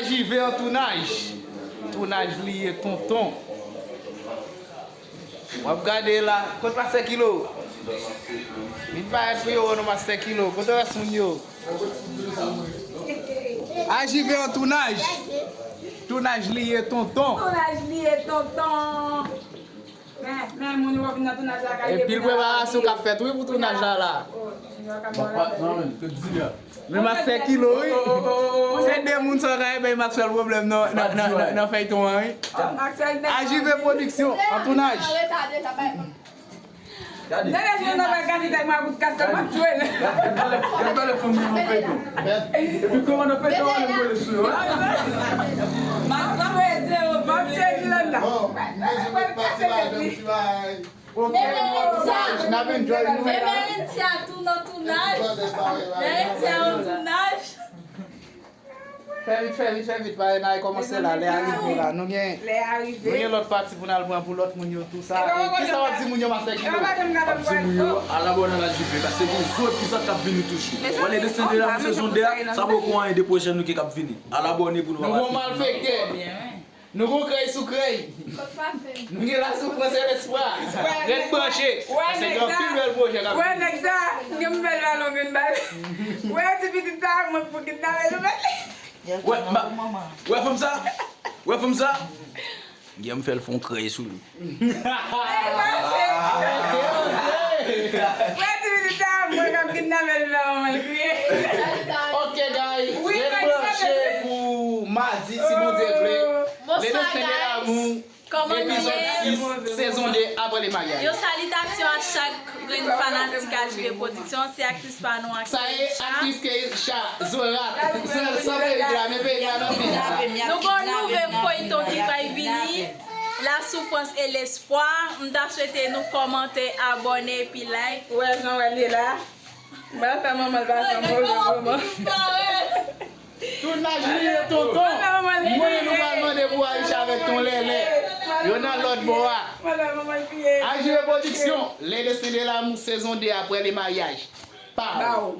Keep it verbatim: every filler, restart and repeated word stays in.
J V an tounaj. Tounaj li ye, tonton. W ap gade la. Kot pastè Kilo? Vin parèt pou yo, non, pastè Kilo. Kote rès moun yo? A J V an tounaj. Tounaj li ye, tonton. Tounaj li ye, tonton. Men, men, moun yo vin nan tounaj la, ka gen pil preparasyon k ap fèt, wi, pou tounaj la, la. Oh, yo ka... Bon, pa, non, men, ke di a. Men pastè Kilo, wi. Se de moun sa w ka bay Maxwell pwoblèm nan, nan, nan, nan, nan fèyton an, wi. A J V Pwodiksyon, an tounaj. Gade. Gade, jwenn nan bay gazete ak makout kastèl, m ap tchwe l. Gade, gade, gade fanm nan nan fèyton. Epi kòmandan fèyton an, li kole sou yo. Maxwell, m ap tchwe Jilanda. Bon, m bezwen met pati la, yon ti bagay. Ok, n ap enjoy nou la. Merentia tou nan tounaj. Merentia an tounaj. Fè vit, fè vit, fè vit, paske n a kòmanse la, lè a rive la. Nou gen, nou gen lòt pati pou n al pran pou lòt moun yo tou sa. E kisa w ap di moun yo, pastè Kilo? M ap di moun yo, al abòne nan J V, paske gen zòt epizòd k ap vini toujou. Wè, le destin de l'amour sezon de a, sa poko anyen de pwojè nou ki k ap vini. Al abòne pou nou pa rate. Nou gon malfektè. Nou gon krèy sou krèy. Nou gen lasoufrans e lespwa. Ret branche. Paske gen anpil bèl pwojè k ap vini. Wè nèg sa, gen bèl balon vin bal. Wè ti pitit sa, mwen pou kidnape l, mwen. Wè, wè fanm sa. Wè fanm sa. Gen m fè l fè yon krèy sou li. Wè ti pitit sa, mwen k ap kidnape l, fè manman l kriye. Ok, guys, ret branche pou madi, si Bondye vle. Le destin de l'amour, epizòd sis, sezon de, Après le mariage. Yon salitasyon a chak grenn fanatik H V Pwodiksyon, se aktris pa nou, aktris Keisha Zorat. San, san perik la, men perik la nan men. Nou gon nouvo feyton ki pral vini, La Souffrance et l'Espoir. M ta swete nou kòmante, abòne, epi like. Wè, jan wè li la. M pral fè manman l pase yon move moman. Tounaj li ye, tonton. Mwen, nou pral mande pou Aisha avèk Ton Lèlè. Yo nan lòt bò a. H V Pwodiksyon, Le Destin de l'amour, sezon de, Après le mariage. Pow!